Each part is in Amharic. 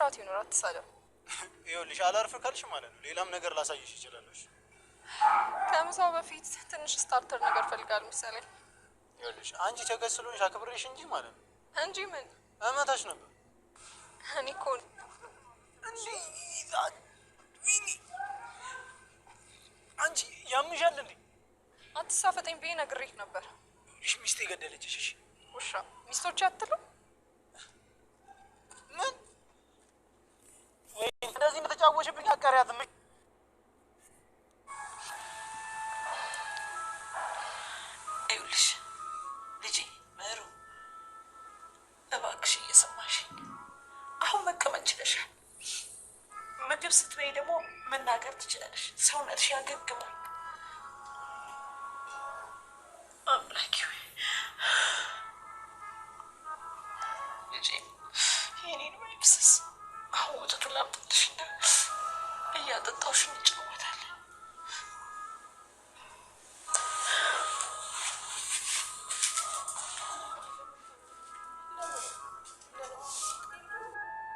ስርዓት ይኖር፣ አትሳደብ። ይኸውልሽ አላርፍ ካልሽ ማለት ነው ሌላም ነገር ላሳይሽ ይችላለሽ። ከምሳው በፊት ትንሽ starter ነገር ፈልጋል መሰለኝ። ይኸውልሽ አንቺ ቸገስ ስለሆንሽ አክብሬሽ እንጂ ማለት ነው እንጂ ምን እመታሽ ነበር። እኔ እኮ እንዴ አንቺ ያምሻል እንዴ? አትሳፈጠኝ ብዬ ነግሬህ ነበር። እሺ ሚስቴ ገደለችሽ። እሺ ውሻ ሚስቶች አትልም። ምን ወይ እንደዚህ እንደተጫወሽብኝ አቀሪያትም። ይኸውልሽ ልጄ ምህሩ፣ እባክሽ እየሰማሽኝ፣ አሁን መቀመጥ ችለሻል። ምግብ ስትበይ ደግሞ መናገር ትችላለሽ። ሰውነትሽ ያገግማል። አምላኬ ሆይ ልጄ የኔን ይፍሰስ። አሁን ወተቱን ላምጣልሽና እያጠጣሁሽ እንጫወታለን።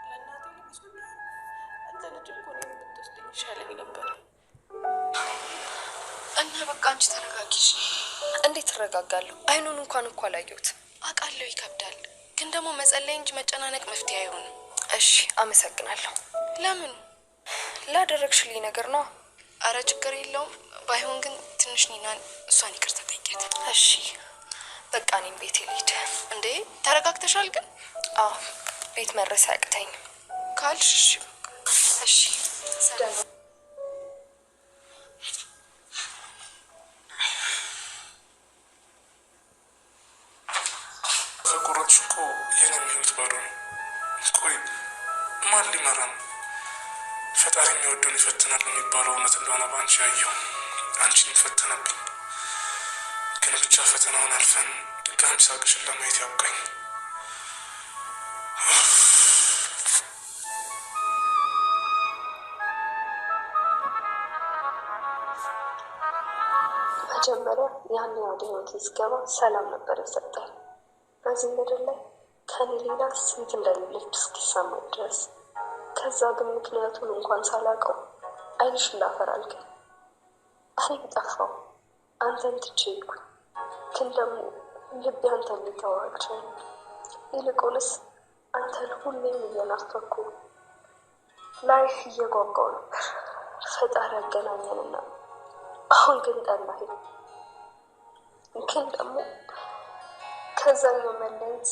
ለእናቴ ልቅሶ አንተ ልጅ እኮ እኔን ብትወስደኝ ይሻለኝ ነበር። እና በቃ አንቺ ተረጋጊ። እሺ? እንዴት እረጋጋለሁ? አይኑን እንኳን እኮ አላየሁት። አውቃለሁ ይከብዳል፣ ግን ደግሞ መጸለይ እንጂ መጨናነቅ መፍትሄ አይሆንም። እሺ አመሰግናለሁ። ለምኑ? ላደረግሽልኝ ነገር ነው። አረ ችግር የለውም። ባይሆን ግን ትንሽ ኒናን እሷን ይቅርታ ጠይቂያት። እሺ በቃ እኔም ቤቴ ልሂድ። እንዴ ተረጋግተሻል ግን? አዎ ቤት መድረስ አያቅተኝም። ካልሽ እሺ በቃ። እሺ ሰላም። ከቆረጥሽ እኮ የኔም ህይወት ባዶ ነው። ቆይ ማን ሊመራ ነው? ፈጣሪ የሚወደውን ይፈትናል የሚባለው እውነት እንደሆነ በአንቺ ያየው፣ አንቺን ፈተነብኝ። ግን ብቻ ፈተናውን አልፈን ድጋሚ ሳቅሽን ለማየት ያብቃኝ። መጀመሪያ ያኔ ወደ ህይወቴ ስገባ ሰላም ነበር የሰጠኝ። በዚህ ምድር ላይ ከኔ ሌላ ሴት እንደሌለች እስኪሰማኝ ድረስ። ከዛ ግን ምክንያቱን እንኳን ሳላውቀው አይንሽ እንዳፈር አልከኝ። እኔም ጠፋው፣ አንተን ትቼ ሄድኩኝ። ግን ደግሞ ልቤ አንተን ሊተው አልቻለም። ይልቁንስ አንተን ሁሌም እየናፈኩ ላይህ እየጓጓው ነበር። ፈጣሪ ያገናኘንና አሁን ግን ጠላኸኝ። ግን ደግሞ ከዛኛው መለየት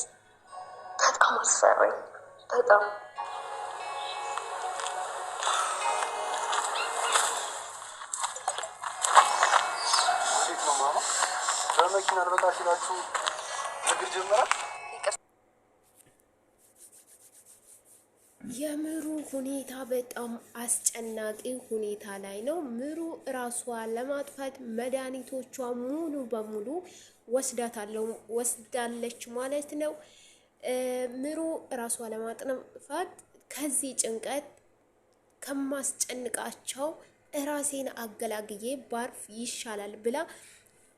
በጣም አስፈራኝ። በጣም እንዴት ነው ማማ? በመኪና አልበቃ ሲላችሁ እግር ጀመራል። የምሩ ሁኔታ በጣም አስጨናቂ ሁኔታ ላይ ነው። ምሩ እራሷ ለማጥፋት መድኃኒቶቿ ሙሉ በሙሉ ወስዳለች ማለት ነው። ምሩ እራሷ ለማጥፋት ከዚህ ጭንቀት ከማስጨንቃቸው እራሴን አገላግዬ ባርፍ ይሻላል ብላ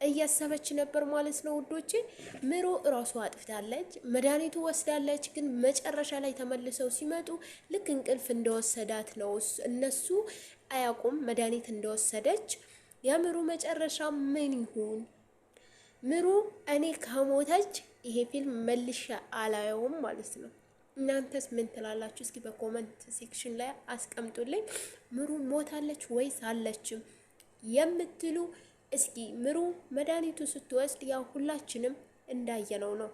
እያሰበች ነበር ማለት ነው ውዶቼ። ምሩ እራሷ አጥፍታለች፣ መድኃኒቱ ወስዳለች። ግን መጨረሻ ላይ ተመልሰው ሲመጡ ልክ እንቅልፍ እንደወሰዳት ነው። እነሱ አያውቁም መድኃኒት እንደወሰደች። የምሩ መጨረሻ ምን ይሁን? ምሩ እኔ ከሞተች ይሄ ፊልም መልሼ አላየውም ማለት ነው። እናንተስ ምን ትላላችሁ? እስኪ በ comment section ላይ አስቀምጡልኝ። ምሩ ሞታለች ወይስ አለችም የምትሉ እስኪ። ምሩ መድኃኒቱ ስትወስድ ያው ሁላችንም እንዳየነው ነው።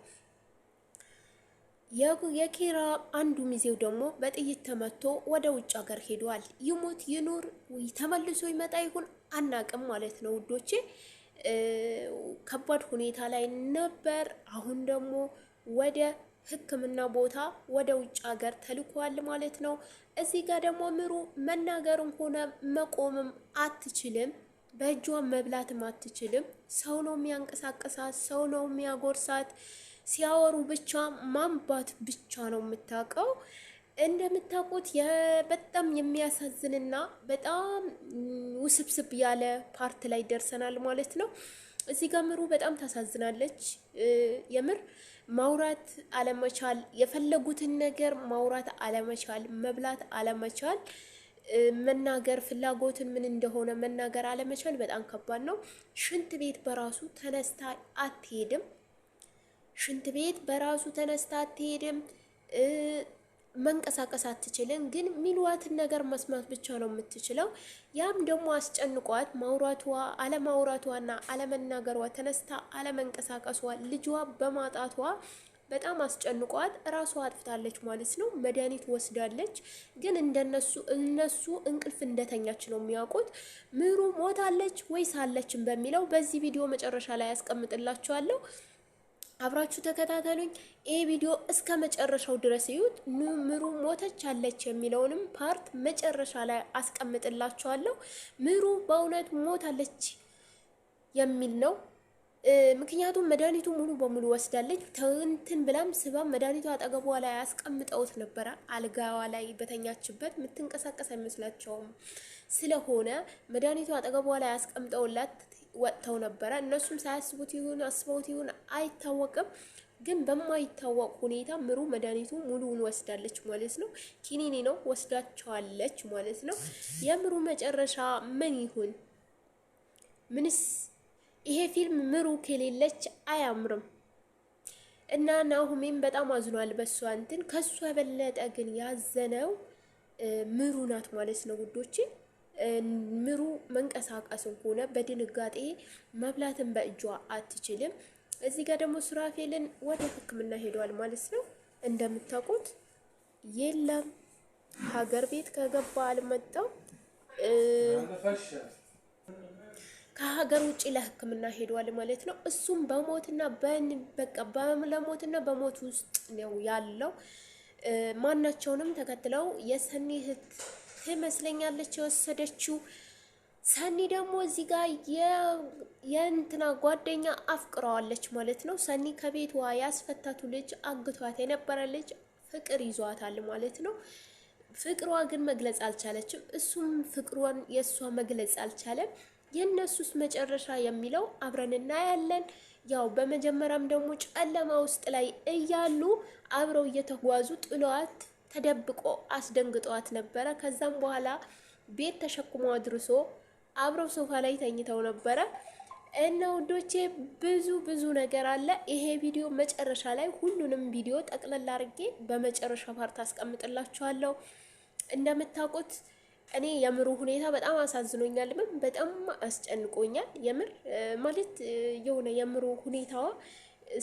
የኪራ አንዱ ሚዜው ደግሞ በጥይት ተመቶ ወደ ውጭ ሀገር ሄዷል። ይሙት ይኑር ተመልሶ ይመጣ ይሁን አናቅም ማለት ነው ውዶቼ። ከባድ ሁኔታ ላይ ነበር። አሁን ደግሞ ወደ ሕክምና ቦታ ወደ ውጭ ሀገር ተልኳል ማለት ነው። እዚህ ጋር ደግሞ ምሩ መናገርም ሆነ መቆምም አትችልም። በእጇ መብላትም አትችልም። ሰው ነው የሚያንቀሳቅሳት፣ ሰው ነው የሚያጎርሳት። ሲያወሩ ብቻ ማንባት ብቻ ነው የምታውቀው። እንደምታውቁት በጣም የሚያሳዝንና በጣም ውስብስብ ያለ part ላይ ደርሰናል ማለት ነው። እዚህ ጋር ምሩ በጣም ታሳዝናለች። የምር ማውራት አለመቻል፣ የፈለጉትን ነገር ማውራት አለመቻል፣ መብላት አለመቻል፣ መናገር ፍላጎትን ምን እንደሆነ መናገር አለመቻል በጣም ከባድ ነው። ሽንት ቤት በራሱ ተነስታ አትሄድም። ሽንት ቤት በራሱ ተነስታ አትሄድም። መንቀሳቀስ አትችልም። ግን ሚሏትን ነገር መስማት ብቻ ነው የምትችለው። ያም ደግሞ አስጨንቋት ማውራቷ አለማውራቷና አለመናገሯ ተነስታ አለመንቀሳቀሷ ልጇ በማጣቷ በጣም አስጨንቋት እራሷ አጥፍታለች ማለት ነው። መድኃኒት ወስዳለች። ግን እንደነሱ እነሱ እንቅልፍ እንደተኛች ነው የሚያውቁት። ምሩ ሞታለች ወይስ አለችን በሚለው በዚህ ቪዲዮ መጨረሻ ላይ ያስቀምጥላችኋለሁ። አብራችሁ ተከታተሉኝ። ይህ ቪዲዮ እስከ መጨረሻው ድረስ እዩት። ምሩ ሞተች አለች የሚለውንም part መጨረሻ ላይ አስቀምጥላችኋለሁ። ምሩ በእውነት ሞታለች የሚል ነው። ምክንያቱም መድኃኒቱ ሙሉ በሙሉ ወስዳለች። እንትን ብላም ስባ መድኃኒቱ አጠገቧ ላይ አስቀምጠውት ነበረ። አልጋዋ ላይ በተኛችበት የምትንቀሳቀስ አይመስላቸውም ስለሆነ መድኃኒቱ አጠገቧ ላይ አስቀምጠውላት ወጥተው ነበረ። እነሱም ሳያስቡት ይሁን አስበውት ይሁን አይታወቅም። ግን በማይታወቅ ሁኔታ ምሩ መድኃኒቱ ሙሉውን ወስዳለች ማለት ነው። ኪኒኒ ነው ወስዳቸዋለች ማለት ነው። የምሩ መጨረሻ ምን ይሁን? ምንስ ይሄ ፊልም ምሩ ከሌለች አያምርም። እና ናሁሜም በጣም አዝኗል በሷ እንትን። ከሷ የበለጠ ግን ያዘነው ምሩ ናት ማለት ነው ውዶቼ። ምሩ መንቀሳቀስም ሆነ በድንጋጤ መብላትን በእጇ አትችልም። እዚህ ጋር ደግሞ ሱራፌልን ወደ ሕክምና ሄዷል ማለት ነው። እንደምታውቁት የለም ሀገር ቤት ከገባ አልመጣም። ከሀገር ውጭ ለሕክምና ሄዷል ማለት ነው። እሱም በሞትና በቃ ለሞትና በሞት ውስጥ ነው ያለው። ማናቸውንም ተከትለው የሰኒ እህት ትመስለኛለች የወሰደችው። ሰኒ ደግሞ እዚህ ጋር የእንትና ጓደኛ አፍቅረዋለች ማለት ነው። ሰኒ ከቤቷ ያስፈታቱ ልጅ አግቷት የነበረ ልጅ ፍቅር ይዟታል ማለት ነው። ፍቅሯ ግን መግለጽ አልቻለችም። እሱም ፍቅሯን የእሷ መግለጽ አልቻለም። የእነሱስ መጨረሻ የሚለው አብረን እናያለን። ያው በመጀመሪያም ደግሞ ጨለማ ውስጥ ላይ እያሉ አብረው እየተጓዙ ጥለዋት ተደብቆ አስደንግጠዋት ነበረ። ከዛም በኋላ ቤት ተሸክሞ አድርሶ አብረው ሶፋ ላይ ተኝተው ነበረ። እና ውዶቼ ብዙ ብዙ ነገር አለ። ይሄ ቪዲዮ መጨረሻ ላይ ሁሉንም ቪዲዮ ጠቅለል አድርጌ በመጨረሻ part አስቀምጥላችኋለሁ። እንደምታውቁት እኔ የምሩ ሁኔታ በጣም አሳዝኖኛል፣ ምን በጣም አስጨንቆኛል። የምር ማለት የሆነ የምሩ ሁኔታዋ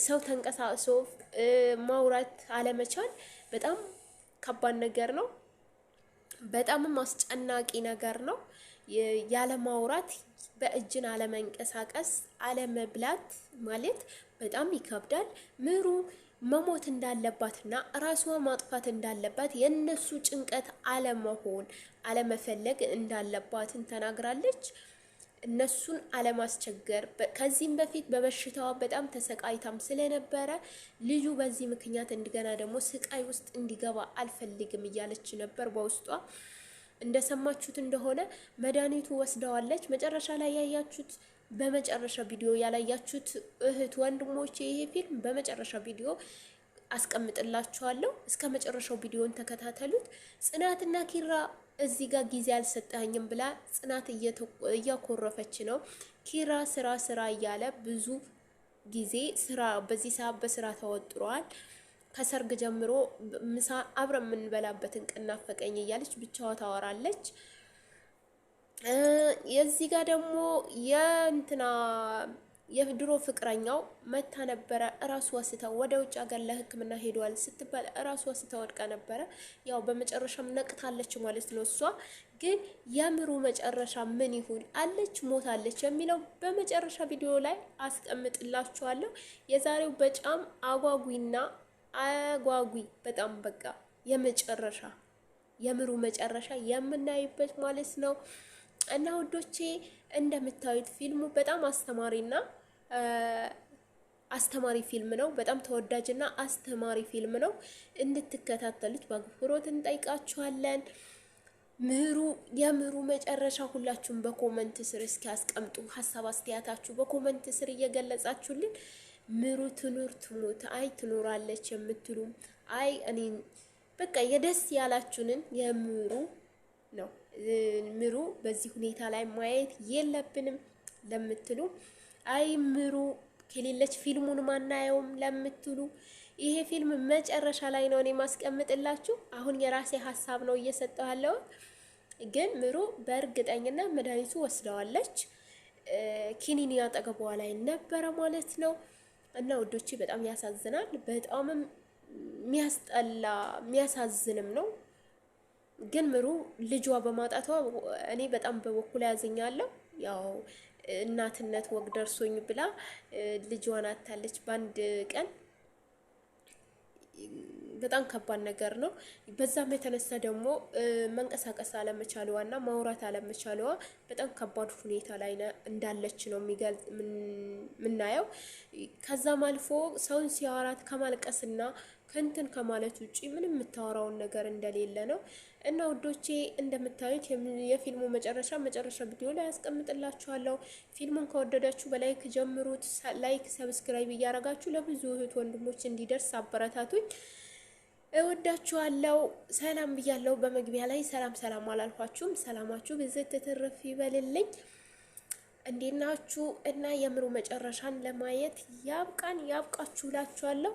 ሰው ተንቀሳቅሶ ማውራት አለመቻል በጣም ከባድ ነገር ነው። በጣምም አስጨናቂ ነገር ነው። ያለማውራት፣ በእጅን አለመንቀሳቀስ፣ አለመብላት ማለት በጣም ይከብዳል። ምሩ መሞት እንዳለባትና ራሷ ማጥፋት እንዳለባት የእነሱ ጭንቀት አለመሆን አለመፈለግ እንዳለባትን ተናግራለች። እነሱን አለማስቸገር ከዚህም በፊት በበሽታዋ በጣም ተሰቃይታም ስለነበረ ልጁ በዚህ ምክንያት እንደገና ደግሞ ስቃይ ውስጥ እንዲገባ አልፈልግም እያለች ነበር በውስጧ። እንደሰማችሁት እንደሆነ መድኃኒቱ ወስደዋለች። መጨረሻ ላይ ያያችሁት በመጨረሻ ቪዲዮ ያላያችሁት እህት ወንድሞቼ፣ ይሄ ፊልም በመጨረሻ ቪዲዮ አስቀምጥላችኋለሁ። እስከ መጨረሻው ቪዲዮን ተከታተሉት። ጽናትና ኪራ እዚህ ጋር ጊዜ አልሰጠኸኝም ብላ ጽናት እያኮረፈች ነው። ኪራ ስራ ስራ እያለ ብዙ ጊዜ ስራ በዚህ ሰዓት በስራ ተወጥሯል። ከሰርግ ጀምሮ ምሳ አብረን የምንበላበትን ቀን ናፈቀኝ እያለች ብቻዋ ታወራለች። የዚህ ጋር ደግሞ የእንትና የድሮ ፍቅረኛው መታ ነበረ። እራሷ ስታ ወደ ውጭ ሀገር ለሕክምና ሄዷል ስትባል እራሷ ስታ ወድቃ ነበረ። ያው በመጨረሻም ነቅታለች ማለት ነው። እሷ ግን የምሩ መጨረሻ ምን ይሁን፣ አለች ሞታለች የሚለው በመጨረሻ ቪዲዮ ላይ አስቀምጥላችኋለሁ። የዛሬው በጣም አጓጉና አጓጉ በጣም በቃ የመጨረሻ የምሩ መጨረሻ የምናይበት ማለት ነው። እና ውዶቼ እንደምታዩት ፊልሙ በጣም አስተማሪና አስተማሪ ፊልም ነው። በጣም ተወዳጅና አስተማሪ ፊልም ነው። እንድትከታተሉት በአክብሮት እንጠይቃችኋለን። ምሩ የምሩ መጨረሻ ሁላችሁም በ comment ስር እስኪ አስቀምጡ ሀሳብ አስተያየታችሁ በ comment ስር እየገለጻችሁልን፣ ምሩ ትኑር ትሙት፣ አይ ትኖራለች የምትሉ፣ አይ እኔ በቃ የደስ ያላችሁንን የምሩ ነው፣ ምሩ በዚህ ሁኔታ ላይ ማየት የለብንም ለምትሉ፣ አይ ምሩ ከሌለች ፊልሙን ማናየውም ለምትሉ፣ ይሄ ፊልም መጨረሻ ላይ ነው እኔ ማስቀምጥላችሁ። አሁን የራሴ ሀሳብ ነው እየሰጠሁ ያለሁት። ግን ምሩ በእርግጠኝነት መድኃኒቱ ወስደዋለች። ኪኒኒ አጠገቧ ላይ ነበረ ማለት ነው። እና ውዶቼ በጣም ያሳዝናል። በጣምም የሚያስጠላ የሚያሳዝንም ነው። ግን ምሩ ልጇ በማጣቷ እኔ በጣም በበኩል ያዝኛለሁ። ያው እናትነት ወግ ደርሶኝ ብላ ልጇን አታለች በአንድ ቀን። በጣም ከባድ ነገር ነው። በዛም የተነሳ ደግሞ መንቀሳቀስ አለመቻልዋ እና ማውራት አለመቻልዋ በጣም ከባድ ሁኔታ ላይ እንዳለች ነው የምናየው። ከዛም አልፎ ሰውን ሲያወራት ከማልቀስና ከንትን ከማለት ውጪ ምንም የምታወራውን ነገር እንደሌለ ነው። እና ውዶቼ እንደምታዩት የፊልሙ መጨረሻ ቪዲዮ ላይ ያስቀምጥላችኋለሁ። ፊልሙን ከወደዳችሁ በ like ጀምሩት። Like፣ subscribe እያረጋችሁ ለብዙ እህት ወንድሞች እንዲደርስ አበረታቱኝ። እወዳችኋለሁ። ሰላም ብያለሁ። በመግቢያ ላይ ሰላም ሰላም አላልኳችሁም። ሰላማችሁ ብዝት ትርፍ ይበልልኝ። እንዴት ናችሁ? እና የምሩ መጨረሻን ለማየት ያብቃን ያብቃችሁ እላችኋለሁ።